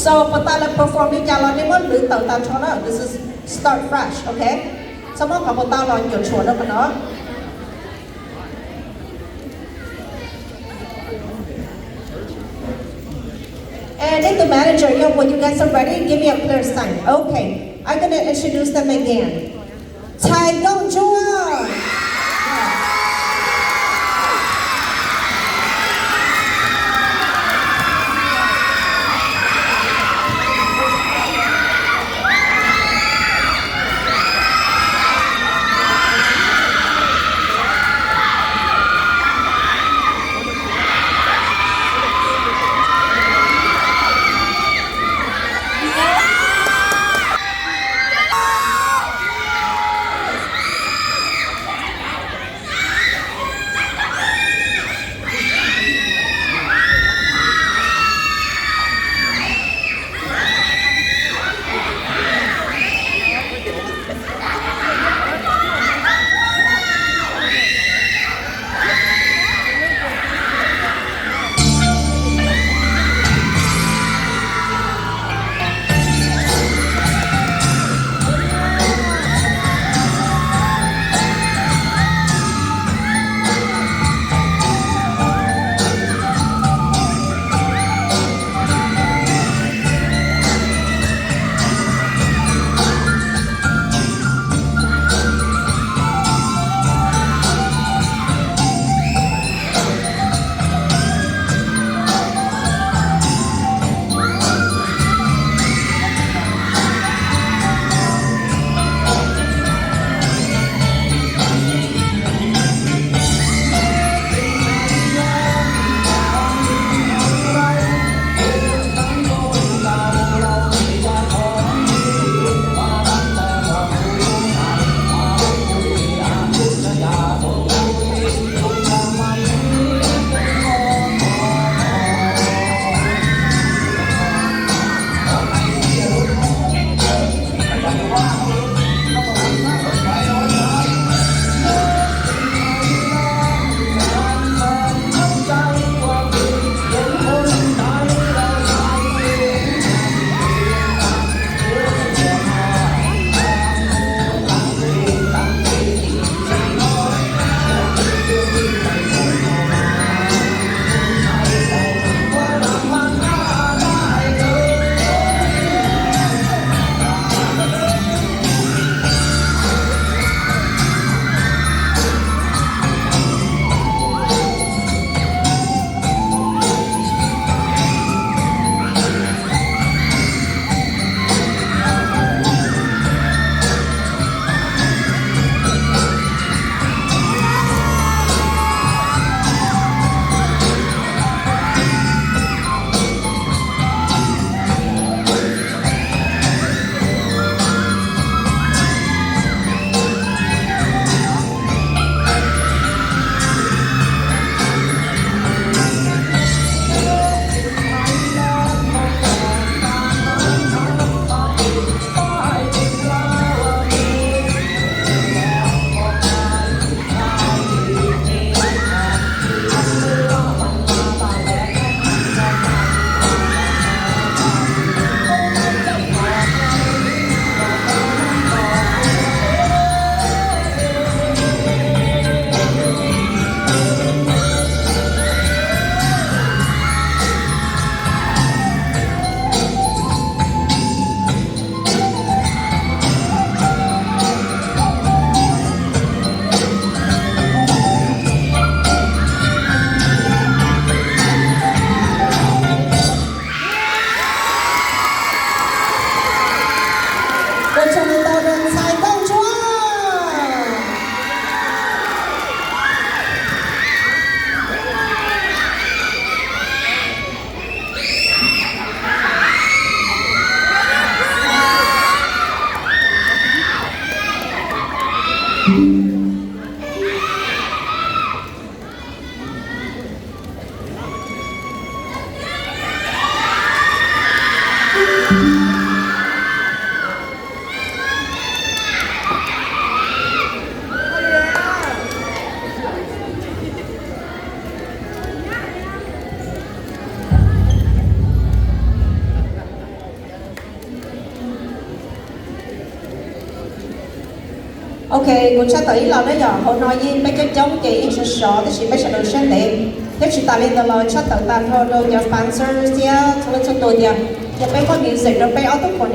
So puas tau lawv perform li cas los nej muab lwv tawm tag nrho na. This is start fresh, okay? Txhob muab qhov puas tau los cuam tshuam rau qhov no. And if the manager, yo, when you guys are ready, give me a clear sign. Okay, I'm gonna introduce them again. Ntxhais Nkauj Ntsuag. Ua tsaug ntau rau ntxhais Nkauj Ntsuag. Ok, kuv tshaj tawm ib los na yom, hauv no yeej peb coob coob ces yeej sov sov tab sis peb sawv daws siab ntev, thiab tsis tas li ntawd los tshaj tawm tag nrho rau cov sponsors thiab txhua leej txhua tus tias yog peb muab music rau peb ob tug coordinator